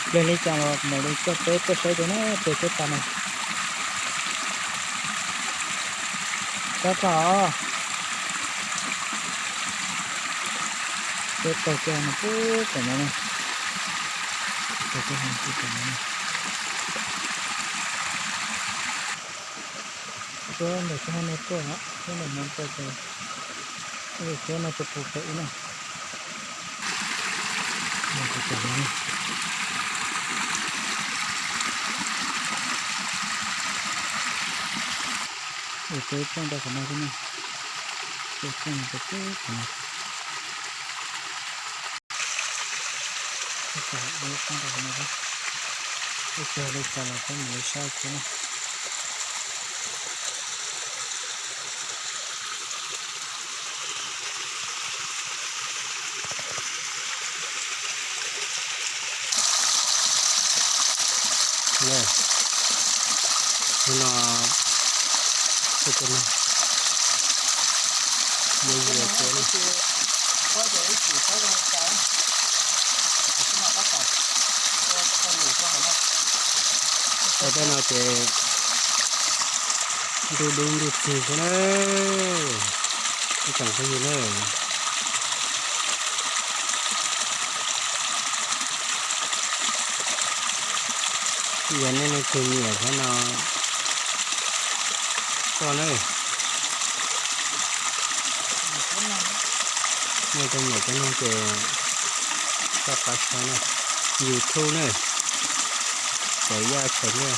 Pliag li cas los mam li coj peb tuaj saib dua na, peb tuaj tas no. Tab tom peb taug kiag no pub tom no na. Taug kiag no pub tom no na. Tuaj ntawm tsob no tuaj, tuaj ntawm no tuaj ces, tuaj no tuaj pub pem na. Ua teb coj rau qhov no thiab na. Teb coj rau pem qhov no. Ib tag li cas los peb mam li saib thiab na. Hnub no, hnub no, hnub no, tej no ces ntuj dub ntuj txig xwb na, ib tsoom phooj ywg na. Yog nej leej twg nyiam qhov no, koj na, nej leej twg nyiam cov no ces koj pab saib na, YouTube na, Txawm Yaj Channel.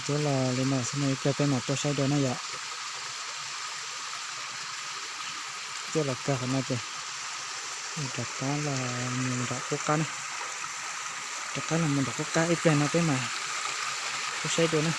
Cuab los li no xwb no, ib pliag peb mam tuaj saib dua na yom. Cuab los kawg qhov no ces rov qab los mus nram qub qab na. Rov qab los mus nram qub qab, ib pliag no peb mam tuaj saib dua na.